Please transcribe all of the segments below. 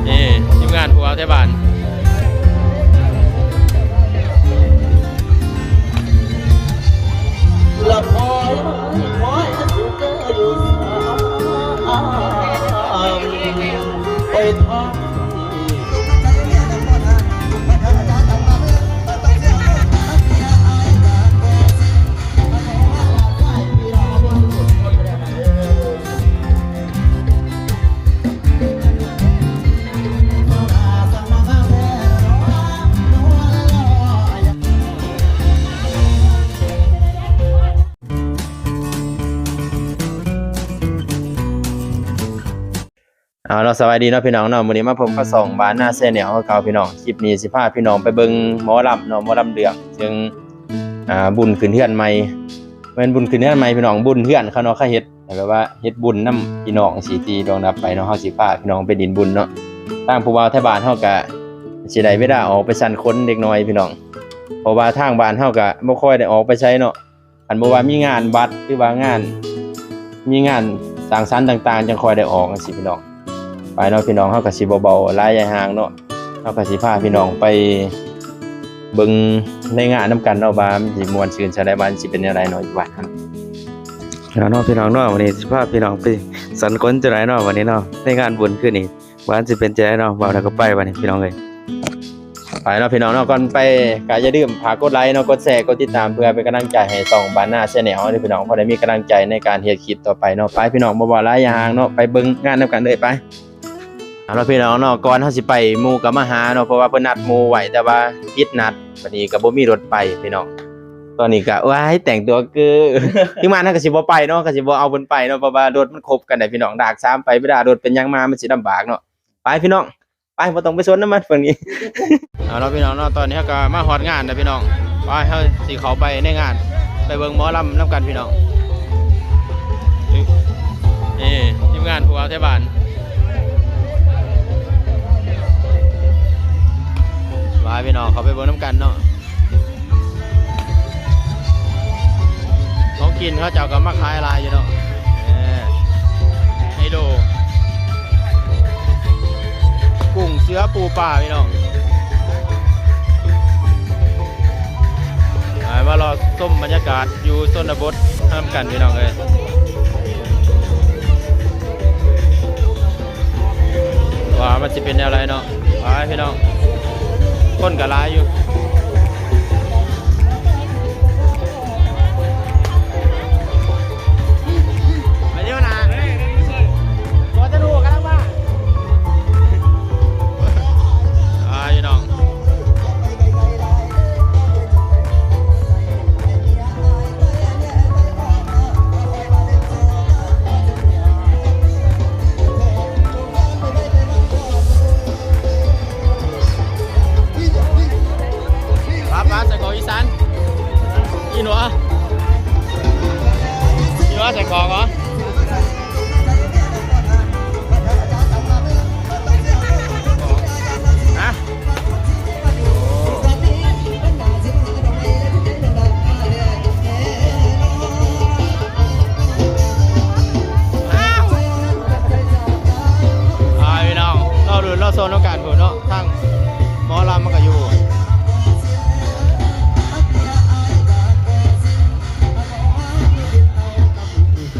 ນີ້ທີມງານຜູ້ເວົ້າໄທບ້ານ. ເອົາເນາະ ສະບາຍດີເນາະພີ່ນ້ອງເນາະ, ມື້ນີ້ມາພົບກັບຊ່ອງບ້ານນາແຊນແນວຄືເກົ່າພີ່ນ້ອງ. ຄລິບນີ້ຊິພາພີ່ນ້ອງໄປເບິ່ງໝໍລຳເນາະ, ໝໍລຳເລື່ອງ ເຊິ່ງ ອ່າ ບຸນຂຶ້ນເຮືອນໃໝ່, ແມ່ນບຸນຂຶ້ນເຮືອນໃໝ່ພີ່ນ້ອງ, ບຸນເຮືອນເຂົາເນາະ, ເຂົາເຮັດ ແບບວ່າເຮັດບຸນນຳພີ່ນ້ອງຊີ້ ທີ່ລ່ວງລັບໄປເນາະ. ເຮົາຊິພາພີ່ນ້ອງໄປຫຼິ້ນບຸນເນາະ. ທາງຜູ້ບ່າວໄທບ້ານເຮົາກະຊິໄດ້ເວລາອອກໄປສັນຂົນເດັກນ້ອຍພີ່ນ້ອງ, ເພາະວ່າທາງບ້ານເຮົາກະບໍ່ຄ່ອຍໄດ້ອອກໄປໃສເນາະ. ຄັນບໍ່ວ່າມີງານວັດ ຫຼືວ່າງານ ມີງານສັງສັນຕ່າງໆ ຈັ່ງຄ່ອຍໄດ້ອອກຈັ່ງຊີ້ພີ່ນ້ອງ. ໄປເນາະພີ່ນ້ອງ, ເຮົາກະຊິບໍ່ເວົ້າຫຼາຍຍາຍຫ່າງເນາະ, ເຮົາກະຊິພາພີ່ນ້ອງໄປເບິ່ງໃນງານນຳກັນເນາະ ວ່າມັນຊິມ່ວນຊື່ນສ່ຳໃດ, ວ່າມັນຊິເປັນແນວໃດເນາະ ຢູ່ວັດຫັ້ນ. ເອົາເນາະພີ່ນ້ອງເນາະ, ວັນນີ້ຊິພາພີ່ນ້ອງໄປສັນຂົນຈັ່ງໃດເນາະ ວັນນີ້ເນາະ, ໃນງານບຸນຄືນນີ້ ວ່າມັນຊິເປັນຈັ່ງໃດເນາະ, ເວົ້າແລ້ວກໍໄປບັດນີ້ພີ່ນ້ອງເອີຍ. ໄປເນາະພີ່ນ້ອງເນາະ, ກ່ອນໄປກໍຢ່າລືມຝາກກົດໄລເນາະ, ກົດແຊ, ກົດຕິດຕາມ ເພື່ອເປັນກຳລັງໃຈໃຫ້ຊ່ອງບ້ານນາແຊນແນວເນາະພີ່ນ້ອງ, ພໍໄດ້ມີກຳລັງໃຈໃນການເຮັດຄລິບຕໍ່ໄປເນາະ. ໄປພີ່ນ້ອງ, ບໍ່ເວົ້າຫຼາຍຍາຍຫ່າງເນາະ, ໄປເບິ່ງງານນຳກັນເລີຍ ໄປ. ເອົາລະພີ່ນ້ອງເນາະ, ກ່ອນເຮົາຊິໄປ ໝູ່ກໍມາຫາເນາະ, ເພາະວ່າເພິ່ນນັດໝູ່ໄວ້ ແຕ່ວ່າຜິດນັດ, ບັດນີ້ກໍບໍ່ມີລົດໄປພີ່ນ້ອງ. ຕອນນີ້ກໍ ໂອ້ຍ ແຕ່ງຕົວຄື ທີມງານເຮົາກໍຊິບໍ່ໄປເນາະ, ກໍຊິບໍ່ເອົາເພິ່ນໄປເນາະ, ເພາະວ່າລົດມັນຄົບກັນໄດ໋ພີ່ນ້ອງ, ດາກສາມໄປບໍ່ໄດ້, ລົດເປັນຫຍັງມາ ມັນຊິລຳບາກເນາະ. ໄປພີ່ນ້ອງ ໄປ ບໍ່ຕ້ອງໄປສົນນຳມັນເພິ່ນນີ້. ເອົາລະພີ່ນ້ອງເນາະ, ຕອນນີ້ເຮົາກໍມາຮອດງານແລ້ວພີ່ນ້ອງ, ໄປ ເຮົາຊິເຂົ້າໄປໃນງານ ໄປເບິ່ງໝໍລຳນຳກັນພີ່ນ້ອງ. ນີ້ທີມງານຜູ້ບ່າວໄທບ້ານ, ໄປພີ່ນ້ອງ ເຂົ້າໄປເບິ່ງນຳກັນເນາະ. ຂອງກິນເຂົາເຈົ້າກໍມາຂາຍຫຼາຍຢູ່ເນາະ, ເອີ ໄຮໂດ ກຸ້ງເສືອປູປາພີ່ນ້ອງ. ອ່າ ມາລໍຊົມບັນຍາກາດຢູ່ຊົນນະບົດນຳກັນພີ່ນ້ອງເອີຍ. ວ່າມັນຊິເປັນແນວໃດເນາະ. ໄປພີ່ນ້ອງ, ຄົນກໍຫຼາຍຢູ່. ໄປເດີນາ ບໍ່ຈະຮູ້ກຳລັງມາ. ໄປພີ່ນ້ອງ. ປາ ປາ ໃສ່ກອກອີສານ ອີໜວ ອີໜວ ໃສ່ກອກເຫາະ. ຮະ? ອ້າວ ອ້າວ ພີ່ນ້ອງ ລໍລຸ້ນລໍຊົມນຳກັນພຸ້ນເນາະ, ທາງໝໍລຳມັນກໍຢູ່.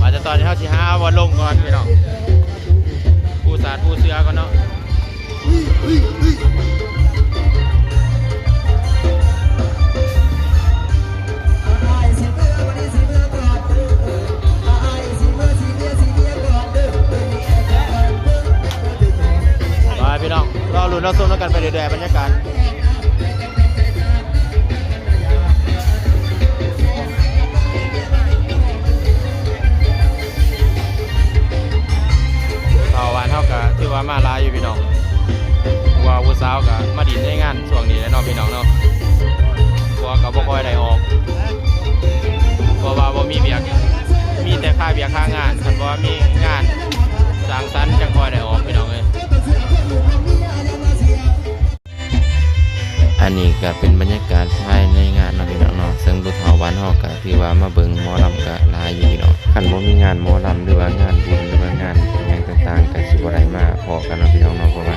ວ່າແຕ່ຕອນນີ້ເຮົາຊິຫາບ່ອນລົງກ່ອນພີ່ນ້ອງ, ປູສາດປູເສື່ອກ່ອນເນາະ. ໄປພີ່ນ້ອງ ລໍລຸ້ນລໍຊົມນຳກັນໄປເລື້ອຍໆ ບັນຍາກາດ. ຊາວບ້ານເຮົາກໍຖືວ່າມາຫຼາຍຢູ່ພີ່ນ້ອງ, ຜູ້ບ່າວຜູ້ສາວກໍມາຫຼິ້ນໃນງານຊ່ວງນີ້ແຫຼະເນາະພີ່ນ້ອງເນາະ, ຜົວກໍບໍ່ຄ່ອຍໄດ້ອອກ ເພາະວ່າບໍ່ມີວຽກ, ມີແຕ່ຄາວຽກຄາງານ, ຄັນບໍ່ມີງານສັງສັນຈັ່ງຄ່ອຍໄດ້ອອກ ພີ່ນ້ອງເອີຍ. ອັນນີ້ກໍເປັນບັນຍາກາດພາຍໃນງານເນາະພີ່ນ້ອງເນາະ, ເຊິ່ງຜູ້ເຖົ້າບ້ານເຮົາກໍຖືວ່າມາເບິ່ງໝໍລຳກໍຫຼາຍຢູ່ພີ່ນ້ອງ. ຄັນບໍ່ມີງານໝໍລຳ ຫຼືວ່າງານບຸນ ຫຼືວ່າງານຫຍັງຕ່າງໆ ກໍຊິບໍ່ໄດ້ມາພໍ້ກັນເນາະພີ່ນ້ອງເນາະ, ເພາະວ່າ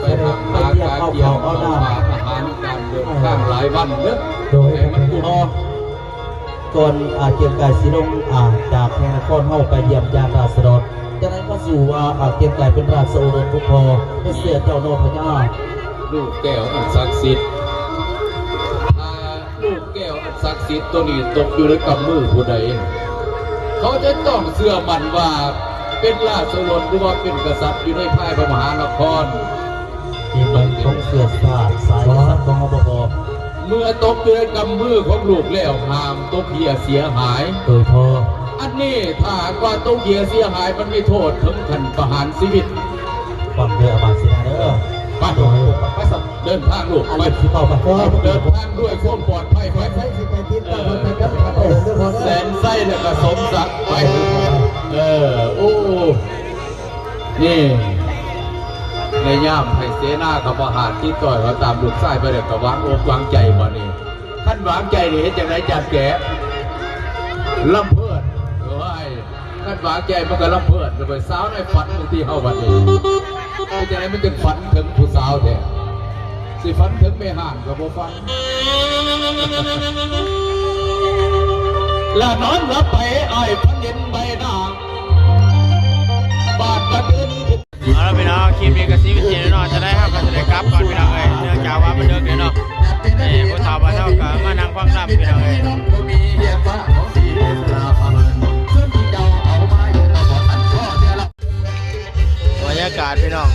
ໄປຫາ ໄປຫາການກຽມເຂົ້າປາອາຫານການເດີນທາງຫຼາຍວັນເດີ ໂດຍ ໃຫ້ມັນກຸ້ມ ກ່ອນ ອ່າ ກຽງໄກຊິລົງ ອ່າ ຈາກແຫ່ງນະຄອນເຮົາໄປຢ້ຽມຢາມລາຊະດອນ ຈະໄດ້ມາສູ່ວ່າ ອ່າ ກຽງໄກເປັນລາຊະໂອລົດຂອງພໍ່ ເປັນເສື້ອເຈົ້ານ້ອງພະຍາ ລູກແກ້ວອັນສັກສິດ ຖ້າລູກແກ້ວອັນສັກສິດໂຕນີ້ຕົກຢູ່ໃນກຳມືຜູ້ໃດ ເຂົາຈະຕ້ອງເຊື່ອໝັ້ນວ່າເປັນລາຊະໂອລົດ ຫຼືວ່າເປັນກະສັດຢູ່ໃນພາຍພະມະຫານະຄອນ ທີ່ມັນຂອງເຊື້ອຊາດສາຍກະສັດຂອງເຮົາບໍ່ພໍ ເມື່ອຕົກຢູ່ໃນກຳມືຂອງລູກແລ້ວ ຫ້າມຕົກເຫ່ຍເສຍຫາຍ ໂດຍພໍ່ ອັນນີ້ຖ້າຫາກວ່າຕົກເຫ່ຍເສຍຫາຍ ມັນມີໂທດເຖິງຂັ້ນປະຫານຊີວິດ ຟັງເດີອາມາດສີນາເດີ ໄປ ໂດຍ ໄປ ໄປ ເດີນທາງລູກ ໄປ ຊິເຂົ້າໄປ ເດີນທາງດ້ວຍຄວາມປອດໄພ ໄປ ໄປ ຊິໄປຕິດຕາມເພິ່ນໄປກັນ ເອີ ແສນໄຊ ແລ້ວກໍສົມສັກ ໄປ ເອີ ໂອ້ ນີ້ ພະຍາຍາມໃຫ້ເສນາເຂົາປະຫານຕິດຕໍ່ເຂົາຕາມລູກຊາຍໄປແລ້ວກໍວາງອົກວາງໃຈບັດນີ້. ຄັນວາງໃຈນີ້ເຮັດຈັ່ງໃດຈານແກະ? ລຳເພີດ. ໂອ້ຍ ຄັນວາງໃຈມັນກໍລຳເພີດ ໄປສາວໃນຝັນບາງທີເຮົາບັດນີ້. ເຮັດຈັ່ງໃດມັນຈຶ່ງຝັນເຖິງຜູ້ສາວແທ້? ຊິຝັນເຖິງແມ່ຮ້ານກໍບໍ່ຝັນ. ລະນອນຫຼັບໄປ ອ້າຍຝັນເຫັນໃບໜ້າ ບາດກະຕື່ນ ເອົາລະພີ່ນ້ອງ ຄລິບນີ້ກໍຊິເປັນຈັ່ງໃດເນາະ ຈະໄດ້ ເຮົາກໍຈະໄດ້ກັບກ່ອນພີ່ນ້ອງເອີຍ ເນື່ອງຈາກວ່າມັນເດິກແລ້ວເນາະ. ນີ້ຜູ້ເຖົ້າບ່າວເຖົ້າກໍມານັ່ງຟັງລຳພີ່ນ້ອງເອີຍ. ບັນຍາກາດພີ່ນ້ອງ